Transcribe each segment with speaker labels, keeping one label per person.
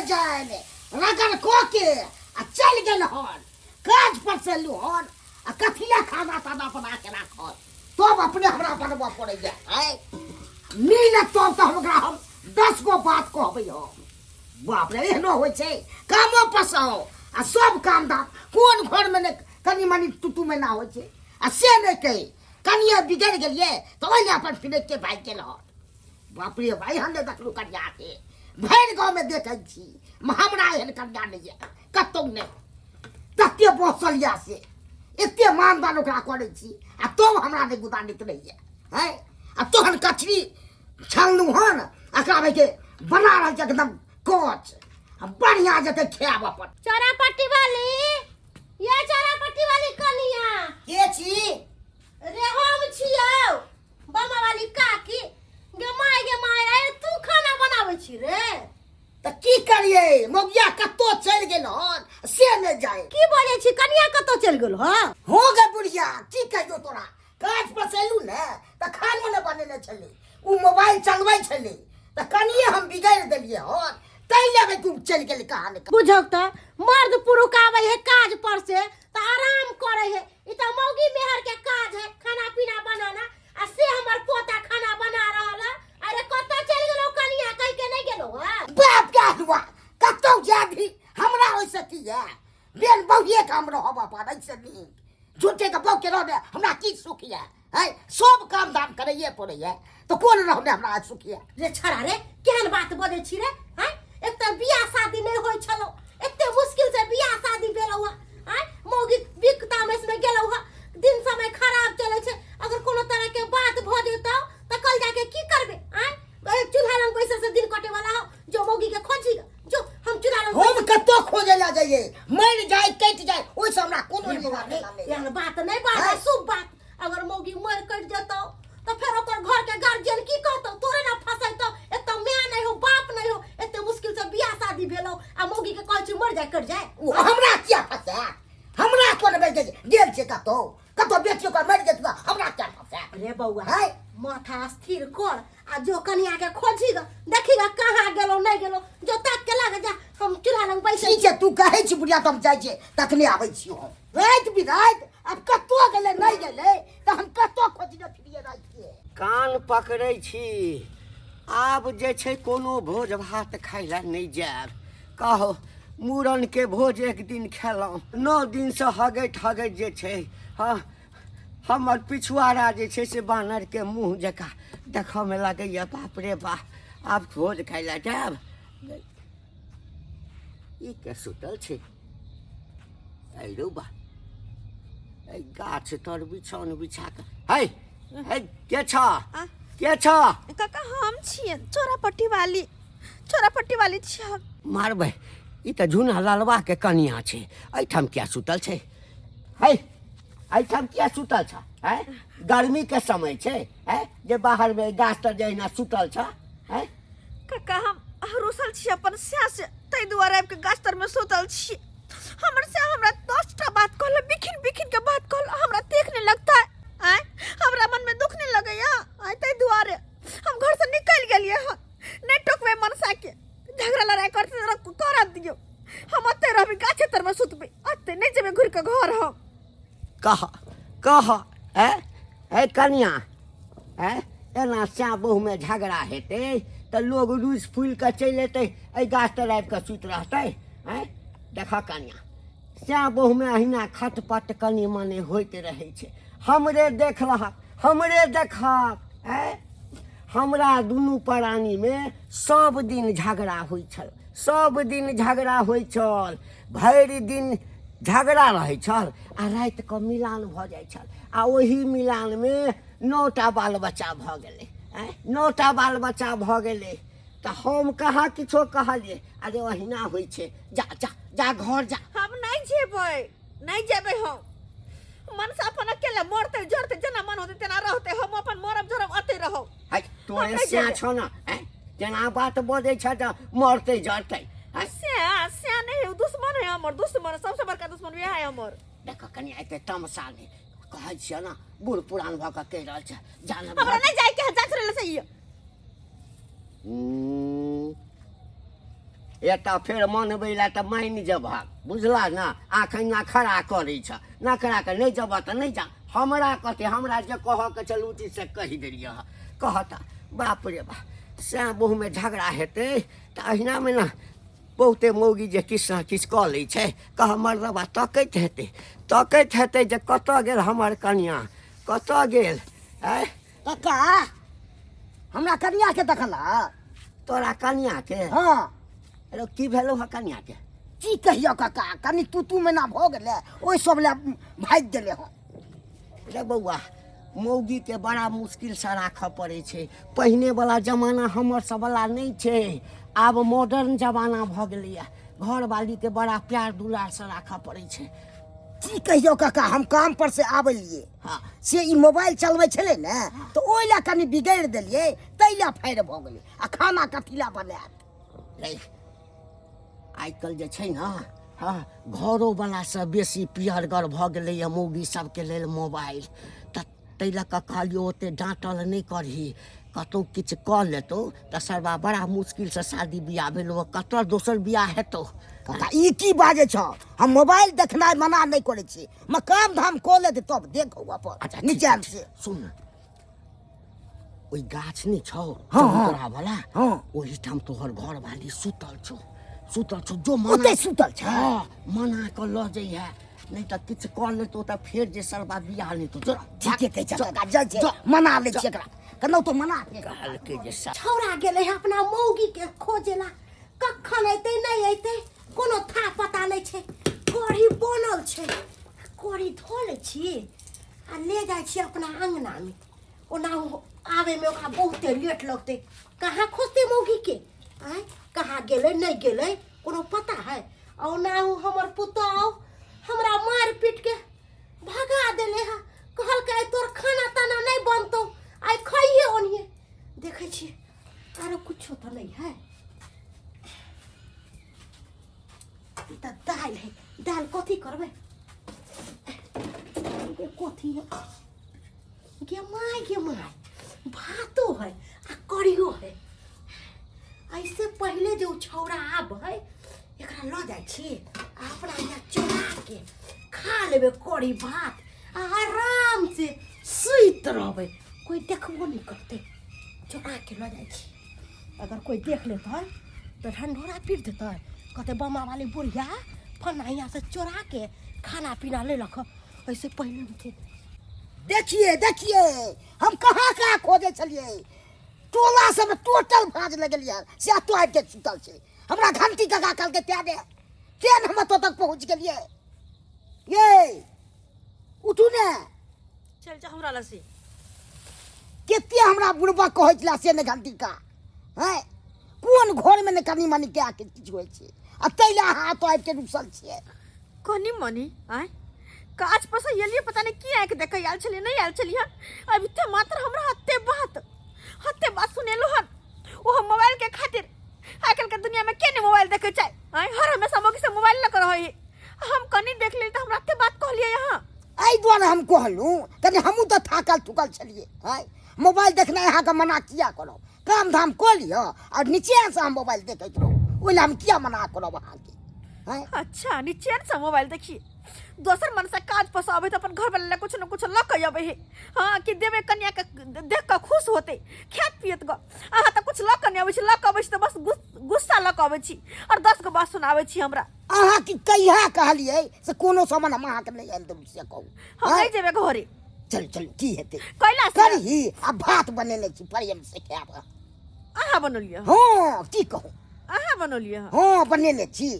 Speaker 1: जाए रगड़ कऽ के आ चलि गेल हन काज पर से एलहुँ हन आ कथी लए खाना ताना बना के राखल तब अपने हमरा बनबऽ पड़ैया आँय मिलत तब तऽ हम ओकरा हम 10 गो बात कहबै हम। बाप रे, एहनो होइ छै? कामो पसाओ आ सब काम धाम कोन घरमे ने कनि मनि टुटू मेना होइ छै आ से नहि कही कनिए बिगड़ि गेलियै तऽ ओहि अपन फिनक के भागि गेल हन। बाप रे भाई, हम नहि देखलहुँ कनियाके, भरि गाँवमे देखै छी, हमरा एहन कनिया नहि यऽ कतहु नहि। तते बसल यऽ से एते मानदान ओकरा करै छी आ तब हमरा नहि गुदानित रहैए। हैं आ तोहन कचरी छानलहुँ हन, एकरा के बना रहल छै एकदम कच आ बढ़िआँ जते खायब अपन।
Speaker 2: चोरा पट्टी वाली, ये चोरा पट्टी वाली कनिया।
Speaker 1: के छी?
Speaker 2: रे हम छियौ बामा वाली काकी। गे माय, गे माय, अरे तू खाना बनाबै छी रे?
Speaker 1: तऽ की करियै, मौगिया कतौ चलि गेल हन से नहि जाय।
Speaker 2: की बजै छी, कनिया कतौ चलि गेल हँ?
Speaker 1: हो गे बुढ़िया, की कहियौ तोरा, काज पर से एलू ने तऽ खानो नहि बनेने छलै, ओ मोबाइल चलबै छलै तऽ कनिए हम बिगाड़ि देलियै हन, ताहि लए तू चलि गेल कहाँ ने।
Speaker 2: बुझौ तऽ मर्द पुरुख आबै है काज पर से तऽ आराम करै है, ई तऽ मौगी मेहर के काज है खाना पीना बनाना, आ से हमर पोता खाना बना रहल है। अरे कतऽ चलि गेलौ कनिया, कहि के नहि गेलौ हँ?
Speaker 1: बाप के हलुआ, कतौ जाबी हमरा ओहिसँ की है, बेन बहुए के हम रहब अपन, एहिसँ नीक झूठे के बहु के रहने हमरा की सुख है? है सब काम धाम करैए पड़ैए तऽ कोन रहने हमरा सुख है?
Speaker 2: रे छड़ा रे, केहन बात बजै छी रे? हैं, एक तऽ बियाह शादी नहि होइ छलौ, एते मुश्किल से बियाह शादी भेलौ हँ। आँय, मौगी बिक तामस में गेलौ हँ, दिन समय खराब चलै छै, अगर कोनो तरह के बात भऽ जेतौ तऽ कल जाके की करबे? आँय, चूल्हा लग बैसल से दिन कटे वाला हो? जो मौगी के खोजी जो, हम चूल्हा लग।
Speaker 1: हम कतौ खोजे ला जाइए, मरि जाए कटि जाए ओहिसँ हमरा कोनो
Speaker 2: रे
Speaker 1: लेना
Speaker 2: बौआ रे,
Speaker 1: देना नहि।
Speaker 2: एहन बात नहि बात।
Speaker 1: आँय?
Speaker 2: शुभ बात, अगर मौगी मर कटि जेतौ तऽ फेर ओकर घर के गार्जियन की कहतौ? तोरे ना फंसैतौ। एतऽ माय नहि हो, बाप नहि हो, एते मुश्किल से बियाह शादी भेलौ आ मौगी के कहै छी मर जाए कटि जाए।
Speaker 1: ओ हमरा किया फंसायत? हमरा कोन बेच गेल छै कतौ कतौ बेचियो कऽ मरि जेतै तऽ हमरा किया फंसायत?
Speaker 2: रे बौआ,
Speaker 1: आँय?
Speaker 2: माथा स्थिर कर आ जो कनिया के खोजी ग, देखी ग कहाँ गेलो नहि गेलो, जो ताक के लाग जा, हम चूल्हा लग बैसल।
Speaker 1: ठीक छै, तू कहै छी बुढ़िया तऽ हम जाइ छियै, तखने आबै छी हम। राति बिराति आब कतौ गेलै नहि गेलै तऽ हम कतौ खोजने फिरियै राति के।
Speaker 3: कान पकड़ै छी, आब जे छै कोनो भोज भात खाय लए नहि जायब। कहो मूड़नके भोज एक दिन खेलहुँ, 9 दिनसँ हगैत हगैत जे छै हँ हमर पिछुआरा जे छै से बानरके मुँह जकाँ देखऽमे लगैए। बाप रे बाप, आब भोज खाय लए जायब? ई के सुतल छै? अरे बा, एहि गाछ तर बिछौन बिछा कऽ। है है, के छ? के छ?
Speaker 4: काका, हम छियै चोरा पट्टी वाली, चोरा पट्टी वाली छियै हम।
Speaker 3: मारबै, ई तऽ झुना लालवा के कनिया छै, एहिठाम किया सुतल छै? है, एहिठाम किया सुतल छ? है, गर्मी के समय छै है जे बाहर में गाछ तर जहिना सुतल छ है?
Speaker 4: काका, हम रुसल छी अपन स्या से, ताहि दुआरे आबि के गाछ तर में सुतल छी। हमर से हमरा 10टा बात कहल, बिखिन बिखिन के बात कहल, हमरा देख नहीं लगता है। आय हमरा मन में दुख नहीं लगैया? आय, ताहि दुआरे हम घर से निकल गेलिए हन। नहीं टोकबे मनसा के, झगड़ा लड़ाई करते कर दियो, हम अते रहबे, गाछे तर में सुतबे, अते नहीं जेबे घुर के घर हम।
Speaker 3: कह कह, है है कनिया, है एना स्या बहुमे झगड़ा हेतै तऽ लोग रूसि फूलि कऽ चलि एतै, एहि गाछ तर आबि कऽ सुति रहतै? आँय देख कनिया, स्या बहुमे अहिना खटपट कनि मनि होइत रहै छै। हमरे देख लहक, हमरे देखहक, आँय हमरा दुनू प्राणीमे सब दिन झगड़ा होइ छल, सब दिन झगड़ा होइ छल, भरि दिन झगड़ा रहै छल आ रातिके मिलान भऽ जाइ छल आ ओही मिलानमे 9टा बाल बच्चा भऽ गेलै। आँय, 9टा बाल बच्चा भऽ गेलै तऽ हम कहाँ किछो कहलियै? अरे ओहिना होइ छै, जा जा जा, घर जा।
Speaker 4: हम नहीं जेबै, नहीं जेबै हम। मनसा अपन अकेले मरते जरते जेना मन होते तेना रहते, हम अपन मरब जरब अते रहब।
Speaker 3: है तोरे
Speaker 4: हम नहि
Speaker 3: स्या
Speaker 4: जेबै।
Speaker 3: छौ ने, आँय तेना बात बजै छ तऽ मरते जरते? आँय?
Speaker 4: स्या स्या नहीं है, दुश्मन है हमर, दुश्मन, सबसे बड़का दुश्मन वह है हमर।
Speaker 3: देख कनि, एते तमसा नहि, कहै छियै ने, बूढ़ पुरान भऽ कऽ कहि रहल छै, जान।
Speaker 4: हमरा नहीं जाए के है, जा छोड़े सही है।
Speaker 3: एतऽ फेर मनबै लए तऽ मानि जेबहक, बुझलह ने? आखन नखरा करै छ, नखरा के नहि जेबह तऽ नहि जा। हमरा कथी, हमरा जे कहऽके छल ओ चीज से कहि देलियै हँ। कहता बाप रे बाप, सएह बहुमे झगड़ा हेतै तऽ अहिनामे ने बहुते मौगी जे किछु ने किछु कऽ लै छै। कह मर्दबा तकैत हेतै, तकैत हेतै जे कतऽ गेल हमर कनियाँ, कतऽ गेल। आँय
Speaker 1: कक्का, हमरा कनिया के देखला?
Speaker 3: तोरा कनिया के?
Speaker 1: हाँ।
Speaker 3: अरे की भेलौ हँ कनिया के?
Speaker 1: की कहियो कक्का, कनि तू तू महीना भऽ गेलै, ओहि सब लए भागि गेलै हँ।
Speaker 3: रे बौआ, मौगी के बड़ा मुश्किल से राखऽ पड़ै छै। पहिने वाला जमाना हमर सब वाला नहि छै, आब मॉडर्न जमाना भऽ गेलैया। घरवाली के बड़ा प्यार दुलार से राखऽ पड़ै छै।
Speaker 1: की कहियो काका, हम काम पर से आबलियै, से ई मोबाइल चलबै छलै ने, तऽ ओहि लए कनि बिगड़ि देलियै, ताहि लए फाड़ि भऽ गेलै। आ खाना कथी लए बनायत?
Speaker 3: रे आइ काल्हि जे छै ने, हँ, घरोवला से बेसी पियरगर भऽ गेलैए मौगी सबके लेल मोबाइल। तऽ ताहि लऽ कऽ कहलियौ ओते डाँटल नहि करही, कतहु किछु कऽ लेतौ तऽ सरबा बड़ा मुश्किलसँ शादी बियाह भेलौ, कतऽ दोसर बियाह हेतौ।
Speaker 1: काका, ई की बाजै छौ? हम मोबाइल देखनाइ मना नहि करै छी, हम काम धाम कऽ लेतै तब देखू अपन।
Speaker 3: अच्छा,
Speaker 1: निचैन से।
Speaker 3: सुन, ओहि गाछ नहि छौ
Speaker 1: हाँ, हाँ।
Speaker 3: चबूतरा वाला?
Speaker 1: हाँ।
Speaker 3: ओहिठाम तोहर घरवाली सुतल छौ, सुतल छौ, जो मना।
Speaker 1: ओतै सुतल छै?
Speaker 3: हाँ, मना कऽ लऽ जइहे, नहि तऽ किछु कऽ लेतौ तऽ फेर जे सरबा बियाह नहि तो। जो।
Speaker 1: ठीके कहै छै काका, जाइ छै, मना लै छियै एकरा, केनाहु तो मना के।
Speaker 3: कहलकै जे
Speaker 2: छौड़ा गेलै हँ अपना मौगी के खोजेला, कखन अयतै नहि अयतै कोनो था पता नहि छै। कढ़ी बनल छै, कढ़ी धो लै छी आ ले जाइ छी अपना अङ्गनामे। ओना आबैमे ओकरा बहुते लेट लगतै। कहाँ खोजतै मौगीके? आँय, कहाँ गेलै नहि गेलै कोनो पता है? आ ओनाहु हमर पुतहु हमरा मारि पीटके भगा देले हँ, कहलकै आइ तोर खाना ताना नहि बनतौ, आइ खइहे ओन्हिए। देखै छियै, आरो कुछो तऽ नहि है। ई तऽ दालि है, दालि कथी करबै? गे कथी है? गे माय, गे माय, भातो है आ करियो है। ऐसे पहिले जे ओ छौड़ा आबै, एकरा लऽ जाइ छी आ अपना यहाँ चोरा के खा लेबै कढ़ी भात आ आराम से सुति रहबै, कोइ देखबो नहि करतै। चोरा के लऽ जाइ छी, अगर कोइ देख लेतै तऽ ढंढोरा पीट देतै, कहतै बमा वाली बुढ़िया फन्ना यहाँ से चोरा के खाना पीना लेलक। ऐसे पहिले हम
Speaker 1: देखिए देखिए, हम कहाँ कहाँ खोजै छलियै, टोला सब टोटल भाँज लगेलियै, से एतऽ आबि के सुतल छै। हमरा घंटी काका कहलकै तें ने तें हम एतऽ तक पहुँच गेलियै। ये उठू ने।
Speaker 4: चल जा हमरा लसी।
Speaker 1: कते हमरा बुढ़बा कहै छला से ने घंटी का हैं, कोन घरमे ने कनी मनी कए के किछु होइ छै, आ ताहि लए अहाँ एतऽ आबि के रुसल छियै।
Speaker 4: कनी मनी आँय काज पर से एलियै, पता नहि की आँखि देखै आयल छलियै, नहि आयल छलियै हन। अबिते मात्र हमरा हत्ते बात हत्ते बात सुनेलहुँ हन, ओहो मोबाइल के खातिर। आइ काल्हि के दुनिया में के नहि मोबाइल देखै छै? आँय, हर हमेशा मौगी से मोबाइल लऽ कऽ रहै है। हम कनी देख लेली तऽ हमरा एते बात कहलियै अहाँ।
Speaker 1: एहि दुआरे हम कहलहुँ, कनि हमहूँ तऽ थाकल थुकल छलियै। आँय, मोबाइल देखनाइ अहाँके मना किया करब? काम धाम कऽ लिअ आ नीचेसँ हम मोबाइल देखैत रहू, ओहि लए हम किया मना करब अहाँके? आँय?
Speaker 4: अच्छा, निचेन से मोबाइल देखी, दोसर मन से काज पर से अबै तऽ अपन घर वाला लए कुछ न कुछ लऽ कऽ अबै है। हाँ, कि देबै कनिया के, देख कऽ खुश होतै, खायत पियत ग। अहाँ तऽ कुछ लऽ कऽ नहि अबै छी, लऽ कऽ अबै छी तऽ बस गुस्सा लऽ कऽ अबै छी आओर 10 गो बात सुनाबै छी हमरा।
Speaker 1: अहाँ की कहिया कहलियै से कोनो सामान हम अहाँके नहि आनि देब, से कहू।
Speaker 4: हम
Speaker 1: आँय?
Speaker 4: नहि जेबै घरे।
Speaker 1: चल चल, की हेतै?
Speaker 4: कैला से
Speaker 1: करही आ भात बनेने छी, प्रेम से खायब।
Speaker 4: अहाँ बनौलियै?
Speaker 1: हँ, की कहू।
Speaker 4: अहाँ बनौलियै?
Speaker 1: हँ, बनेने छी।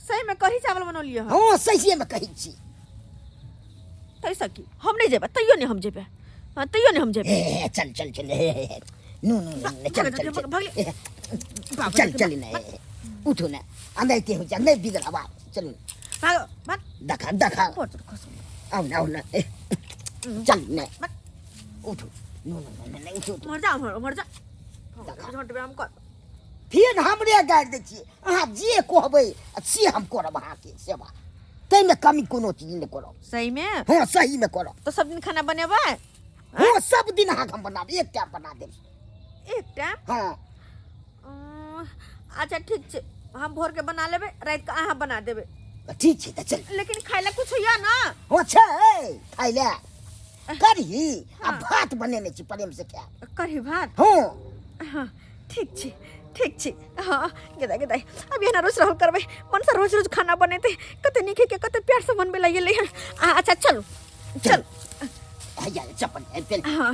Speaker 4: सही में कढ़ी चावल बनौलियै?
Speaker 1: हँ, सहिए में कहै छी।
Speaker 4: तै सकी हम नहि जेबै, तैयो नहि हम जेबै। हाँ, तैयो नहि हम जेबै।
Speaker 1: हे, चल चल चल, हे हे हे, नु नु नु नु, चल चल चल,
Speaker 4: भगले।
Speaker 1: हे, चल चल ने, उठू ने, अनाइते हो जा, नहीं बिगड़ा बात, चलू।
Speaker 4: भागो भाग।
Speaker 1: देखा देखा।
Speaker 4: बड़ जोर खसो।
Speaker 1: आउ ने, आउ ने, ए, चल ने, उठू, नु नु नु नु, उठू उठू।
Speaker 4: मर जा उम्हर, उम्हर जा। झंट हम कर।
Speaker 1: फेर हमरे गारि दै छियै अहाँ, जे कहबै से हम करब अहाँके सेवा, ताहिमे कमी कोनो चीज नहि करब।
Speaker 4: सही में?
Speaker 1: हँ, सही में करब।
Speaker 4: तऽ सब दिन खाना बनेबै?
Speaker 1: हँ, सब दिन अहाँके हम बनाब, एक टाइम बना देब।
Speaker 4: एक टाइम?
Speaker 1: हँ।
Speaker 4: अच्छा ठीक छै, हम भोर के बना लेबै, राति के अहाँ बना देबै।
Speaker 1: ठीक छै तऽ चल।
Speaker 4: लेकिन खाय ला कुछ होइया ना?
Speaker 1: हो छै खाय ला, कढ़ी आ भात बनेने छी, प्रेम से खायब।
Speaker 4: कढ़ी भात?
Speaker 1: हँ।
Speaker 4: हाँ ठीक छी, ठीक छी। हाँ गेदा गेदा, अब एना रोज रहल करबै, मन से रोज रोज खाना बनेतै, कते नीक के कते प्यार से बनबै ला गेलै हन। अच्छा चलू चल।
Speaker 1: हैया चप्पल पेन।
Speaker 4: हाँ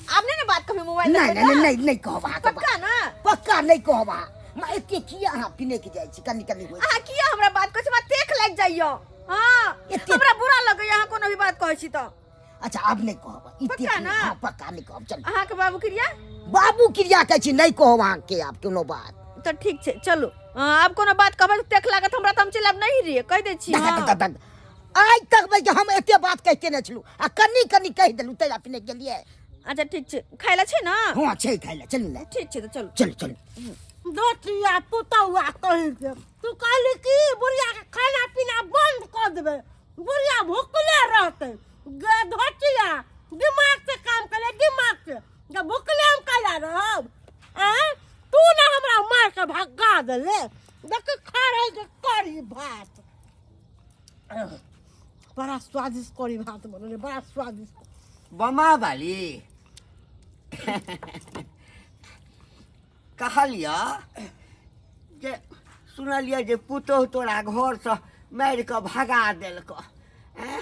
Speaker 4: आब नहीं ना बात कभी मोबाइल
Speaker 1: नहीं
Speaker 4: देखबै
Speaker 1: नहीं
Speaker 4: ना?
Speaker 1: नहीं नहीं कहब अहाँके बात।
Speaker 4: पक्का ना?
Speaker 1: पक्का नहीं कहब अहाँ। मैं एते किया अहाँ पीने के जाइ छी, कनी कनी होइ।
Speaker 4: अहाँ किया हमरा बात कहै छी, हमरा तेख लागि जाइयो। हाँ
Speaker 1: एते-
Speaker 4: हमरा बुरा लगैया अहाँ कोनो भी बात कहै छी तऽ।
Speaker 1: अच्छा आब नहीं कहब ई
Speaker 4: पक्का
Speaker 1: तेख
Speaker 4: ना?
Speaker 1: नहीं, हाँ पक्का नहीं कहब। चल
Speaker 4: अहाँके बाबू क्रिया?
Speaker 1: बाबू क्रिया कहै छी, नहीं कहब अहाँके आब कोनो बात।
Speaker 4: तऽ ठीक छै चलू। हाँ आब कोनो बात कहबै तऽ तेख लागत हमरा, तऽ हम चलि आब नहीं रहियै, कहि दै छी।
Speaker 1: देख,
Speaker 4: हाँ।
Speaker 1: देख, देख, देख। आइ तक भाई हम एते बात कहिते नहि छलहुँ आ कनी कनी कहि देलहुँ तै अपने गेलियै।
Speaker 4: अच्छा ठीक छै, खाय ला छै ना?
Speaker 1: हँ छै खाय ला, चलू ने।
Speaker 4: ठीक छै तऽ चलू।
Speaker 1: चलू चलू।
Speaker 2: दोतिया पुतौआ कहि के तू कहली कि बुढ़िया के खाना पीना बंद कऽ देबै, बुढ़िया भुखले रहतै। गे धोतिया दिमाग से काम करे, दिमाग से जब भुखले हम कैला रहब? आँय तू ना हमरा मार के भगा देले। देख खा रहे के कढ़ी भात, बड़ा स्वादिष्ट कढ़ी भात बनले, बड़ा स्वादिष्ट।
Speaker 3: बमा वाली कहलिया जे सुनलियै जे पुतोहु तोरा घरसँ मारि कऽ भगा देलकऽ। आँय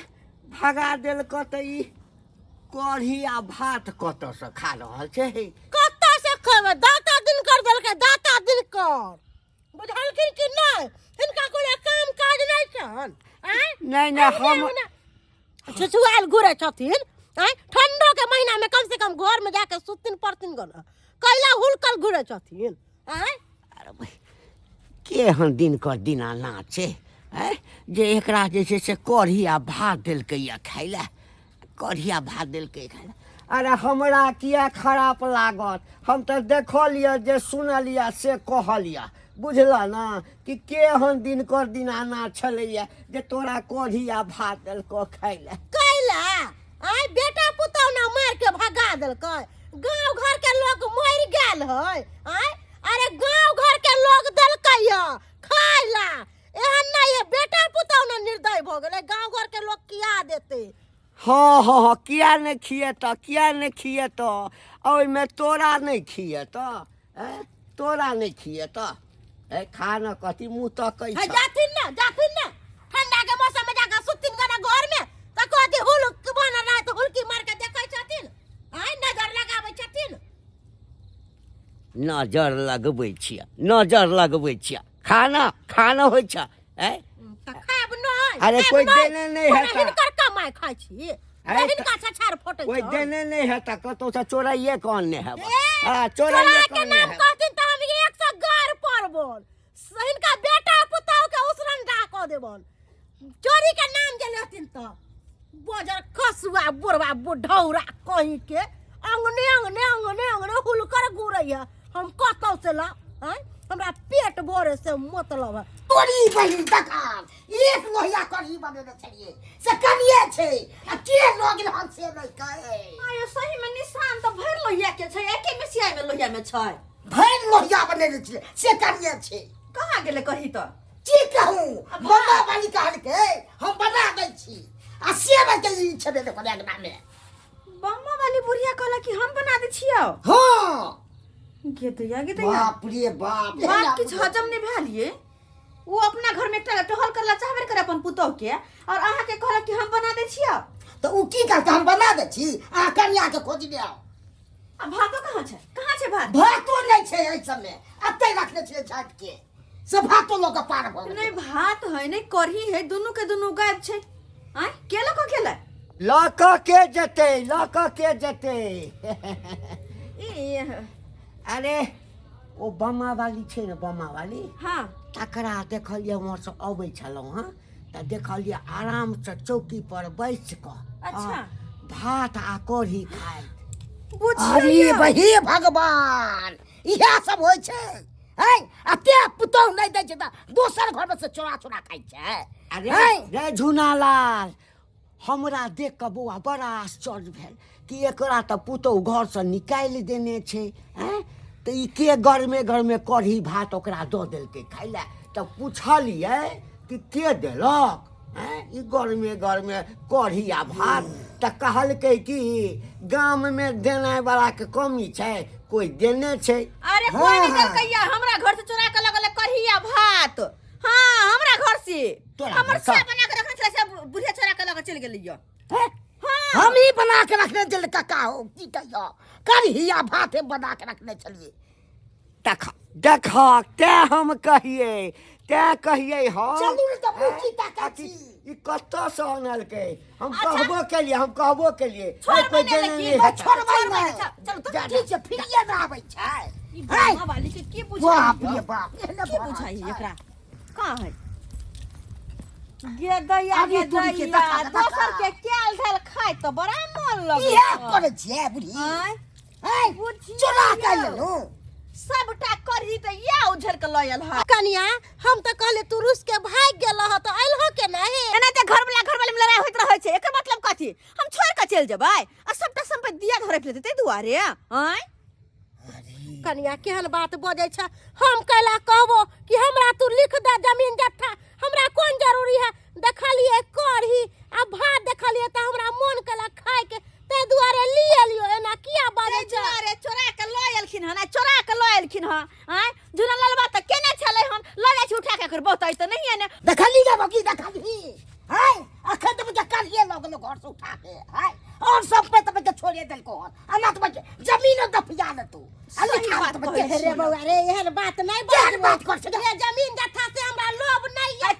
Speaker 3: भगा देलकऽ तऽ ई कढ़ी आ भात कतऽसँ खा रहल छै?
Speaker 2: कतऽसँ खेबै, दाता दिनकर देलकै, दाता दिनकर। बुझलखिन कि नहि? हिनका कोनो काम काज नहि छनि? आँय?
Speaker 3: नहि नहि हम
Speaker 2: अंगने छुछुआयल घुरै छथिन। आँय ठंडो के महीना में कम से कम घर में जाके सुतिन पड़तिन गन, कैला हुलकल घुरै छथिन। आँय
Speaker 3: अरे भाइ, केहन दिनकर दीनानाथ छै आँय जे एकरा जे छै से कढ़ी आ भात देलकैया खाय लए, कढ़ी आ भात देलकै खाय लए। अरे हमरा किया खराप लागत, हम तऽ देखलियै जे सुनलियै से कहलियै, बुझल ने कि केहन दिनकर दीनानाथ छलैया जे तोरा कढ़ी आ भात देलकौ खाय लए।
Speaker 2: कैला आइ बेटा पुतहु ने मारि के भगा देलकै, गाँव घर के लोग मरि गेल है। आइ अरे गाँव घर के लोग देलकै या खाय ला, एहन नहीं है बेटा पुतहु ने निर्दय भऽ गेलै, गाँव घर के लोग किया देतै?
Speaker 3: हाँ हाँ हाँ किया नहि खिएतऽ, किया नहि खिएतऽ, ओहिमे तोरा नहि खिएतऽ? ऐं तोरा नहि खिएतऽ? ए खा न, कथी मुँह तकै
Speaker 2: है
Speaker 3: छह?
Speaker 2: जाथिन ना, जाथिन ना, ठंडा के मौसम में जाके सुतिन गना घर में तऽ कहती हुलक बनल रहे तऽ हुलकी मार के देखै छथिन, आइ नजर लगाबै छथिन।
Speaker 3: नजर लगबै छियै, नजर लगबै छियै, खाना खाना होइ छ? ऐं
Speaker 2: तऽ खायब नहि।
Speaker 3: अरे
Speaker 2: खायब
Speaker 3: कोइ
Speaker 2: नहि।
Speaker 3: देने नहि
Speaker 2: कोना
Speaker 3: हेता।
Speaker 2: हिनकर कमाइ खाइ छी,
Speaker 3: अरे
Speaker 2: हिनका छछार फटै
Speaker 3: कोइ
Speaker 2: छनि।
Speaker 3: देने नहि हेता, कतौसँ चोराइए कऽ अनने हेबा।
Speaker 2: ए,
Speaker 3: हँ चोराइए
Speaker 2: चोरा
Speaker 3: कऽ
Speaker 2: के
Speaker 3: अनने
Speaker 2: नाम
Speaker 3: हेबा।
Speaker 2: कहथिन तऽ हम 100 गार पड़बन, हिनका बेटा पुतहु के उसरन डा कऽ देबन चोरी के नाम जे लेथिन तऽ। बजर खसुआ बुढ़वा बुढ़ौरा कहीं के अंगने अंगने अंगने अंगने हुलकर गुरैया, हम कतौ से ला आँय हमरा पेट भरे से मतलब है।
Speaker 1: तोरी बहिन दखान एक लोहिया कढ़ी बनेने छलियै से कनिए छै आ के लऽ गेल हन से नहि कहै।
Speaker 4: आयो सही में निशान तऽ भरि लोहिया के छै, एके मिसिया में लोहिया में छै।
Speaker 1: भरि लोहिया बनेने छलियै से कनिए छै।
Speaker 4: कहाँ गेलै कढ़ी तऽ?
Speaker 1: की कहू, मम्मा वाली कहलकै हम बना दै छी आ से बन ई छेबे नहि करै अंगना में।
Speaker 4: बम्मा वाली बुढ़िया कहला कि हम बना दै छियौ।
Speaker 1: हाँ
Speaker 4: गे दैया गे दैया,
Speaker 1: बाप रे बाप,
Speaker 4: बात किछु हजम नहि भेल ये। ओ अपना घर में एकटा टहल करला चाहबे करे अपन पुतोह के, और अहाँ के कहलक कि हम बना दै छियौ।
Speaker 1: तऽ ओ की कहलकै हम बना दै छी, अहाँ कनिया के खोजने आउ।
Speaker 4: आ भातो कहाँ छै? कहाँ छै भात?
Speaker 1: भातो नहि छै एहि सबमे, एतै रखने छियै झाँपि के, से भातो लऽ कऽ पार भऽ गेलै।
Speaker 4: नहि भात है नहि कढ़ी है, दुनू के दुनू गायब छै। आँय के लऽ कऽ गेलै?
Speaker 3: लऽ कऽ के जेतै, लऽ कऽ के जेतै?
Speaker 4: ई
Speaker 3: अरे ओ बमा वाली छै ने, बमा वाली,
Speaker 4: हाँ
Speaker 3: तकरा देखलियै उम्हरसँ अबै छलहुँ हँ तऽ देखलियै आरामसँ चौकी पर बैस कऽ
Speaker 4: अच्छा।
Speaker 3: भात आ कढ़ी खाइत।
Speaker 4: बुझियौ
Speaker 1: अरे बही भगवान, इएह सब होइ छै है। आ ते पुतोहु नहि दै छै तऽ दोसर घरमे से चोरा चोरा खाइ छै।
Speaker 3: अरे
Speaker 1: हैं?
Speaker 3: रे झुनालाल, हमरा देख कऽ बौआ बड़ा आश्चर्य भेल कि एकरा तऽ पुतोहु घरसँ निकालि देने छै। आँय तऽ ई के गरमे गरमे कढ़ी भात ओकरा दऽ देलकै खाइ लए तऽ पुछलियै कि के देलक आँय ई गरमे गरमे कढ़ी आ भात तऽ कहलकै कि गाममे देनाइ वलाके कमी छै कोइ देने छै।
Speaker 4: अरे कोई नहीं देलकै या, हमरा घर से चोरा के लगल कढ़ी आ भात। हाँ हमरा घर से
Speaker 3: तोरा
Speaker 4: हमर
Speaker 3: घर से?
Speaker 4: से बना के रखने छलै से बुढ़िया चोरा के लग चलि गेलै या।
Speaker 1: हैं? हम ही बना के रखने छलियै काका हो की कहियो कढ़ी आ भात हम बना के रखने छलियै।
Speaker 3: देख देख तें हम कहियै तें कहियै हम।
Speaker 1: चलू ने तऽ मुँह की ताकै छी?
Speaker 3: ई कतऽसँ अनलकै? हम कहबो केलियै, हम कहबो केलियै।
Speaker 4: छोड़बै
Speaker 3: कोइ
Speaker 4: नहि
Speaker 3: देने
Speaker 4: लेकिन,
Speaker 3: नहि हेतै।
Speaker 1: छोड़बै
Speaker 4: छोड़बै
Speaker 1: नहि।
Speaker 4: नहि, चलू तऽ।
Speaker 3: जा,
Speaker 1: ठीक छै फ्रीए ने आबै छै।
Speaker 4: ई
Speaker 1: है?
Speaker 4: बाबा वाली के की बुझाइ
Speaker 1: बाप रे बाप एहने
Speaker 4: की
Speaker 1: भऽ रहल
Speaker 4: बुझाइ
Speaker 1: छै।
Speaker 4: एकरा कहाँ है गे दैया
Speaker 1: अभी
Speaker 4: गे
Speaker 1: दूरी के
Speaker 4: दैया
Speaker 1: देखा, देखा।
Speaker 4: दोसर के कैल धैल खाय तऽ बड़ा मन लगै
Speaker 1: इएह करै छियै बुढ़ी।
Speaker 4: आँय
Speaker 1: है?
Speaker 4: बुझियौ।
Speaker 1: चोरा के लेलहुँ।
Speaker 4: सबटा करही तऽ इएह उझल के लऽ आयल है।
Speaker 2: कनिया हम तऽ कहले तू रुस के भागि गेल ह तऽ आयल हो के नाही?
Speaker 4: एना तऽ घर वाला घर वाले में लड़ाई होइत रहै छै, एकर मतलब कथी हम छोड़ के चलि जेबै आ सबटा संपत्ति दिया धरे लेतै ताहि दुआरे? आँय
Speaker 2: कनिया केहन बात बजै छ? हम कैला कहबो कि हमरा तू लिख दे जमीन जत्था, हमरा कोन जरूरी है? देखलिए कढ़ी आ भात देखलिए तऽ हमरा मोन कैला खाय के, ताहि दुआरे लिए लियो। एना किया बजै
Speaker 4: ताहि
Speaker 2: छ?
Speaker 4: दुआरे चोरा के लऽ एलखिन हन, आ चोरा के लऽ एलखिन हन। आँय झुना ललबा तऽ केने छलै हन, लऽ जाइ छी उठा के एकर बहुतै तऽ नहिये ने।
Speaker 1: देखली गे बकी देखली है अखन तऽ बच्चा करिए लऽ गेलो घर से उठा के है और सब पे तऽ बच्चा छोड़िए देलको हन अना तऽ बच्चा जमीन दफिया ले तू आ
Speaker 4: सही
Speaker 1: लिखा
Speaker 4: बात
Speaker 1: तऽ
Speaker 4: कहै
Speaker 1: बच्चा
Speaker 4: छी।
Speaker 2: रे बौआ रे एहन बात नहि
Speaker 1: केहन
Speaker 2: बाजू।
Speaker 1: बात कर छै?
Speaker 2: ये जमीन जत्था से हमरा लोभ नहीं है।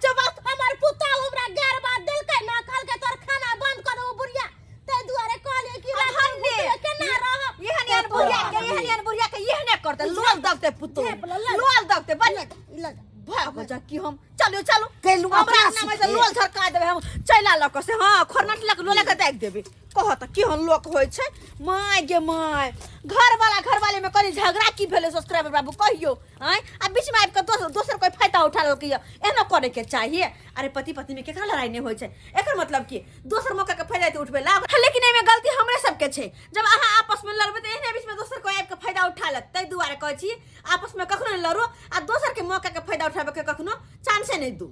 Speaker 2: हमर पुतहु हमरा गैर बात देलकै ना, कहलकै तोर खाना बंद कर देबो बुढ़िया, ताहि दुआरे कहलियै कि राति में
Speaker 4: धन्य।
Speaker 2: भुखले केना रहब?
Speaker 4: एहन एहन बुढ़िया के एहन एहन बुढ़िया के एहने करतै, लोल दगतै पुतोह,
Speaker 2: ले, ले, ले।
Speaker 4: लोल दगतै बड़
Speaker 2: ई लग।
Speaker 4: भागो जा की हम चलू चलू
Speaker 1: कैलू
Speaker 4: हमरा
Speaker 1: अपना
Speaker 4: अंगना में से
Speaker 1: सुखे।
Speaker 4: लोल झरका देबै हम चैला लऽ कऽ से। हाँ खोरनट लऽ कऽ लोले के दागि देबै। कह तऽ केहन लोक होइ छै my गे my. घर वाला घर वाले में कनि झगड़ा की भेलै सब्सक्राइबर बाबू कहियो? आँय आ बीच में आबि कऽ दोसर दोसर कोई फायदा उठा लेलकै यऽ, एहनो करे के चाहिए? अरे पति पत्नी में केकरा लड़ाई नहीं होइ छै, एकर मतलब की दोसर मौका के फायदा तऽ उठबै ला। लेकिन एहिमे गलती हमरे सबके छै, जब अहाँ आपस में लड़बै तऽ एहने बीच में दोसर कोई आबि कऽ फायदा उठा लेत। ताहि दुआरे कहै छी आपस में कखनो नहि लड़ू आ दोसर के मौका के फायदा उठाबे के कखनो चांसे नहीं दू।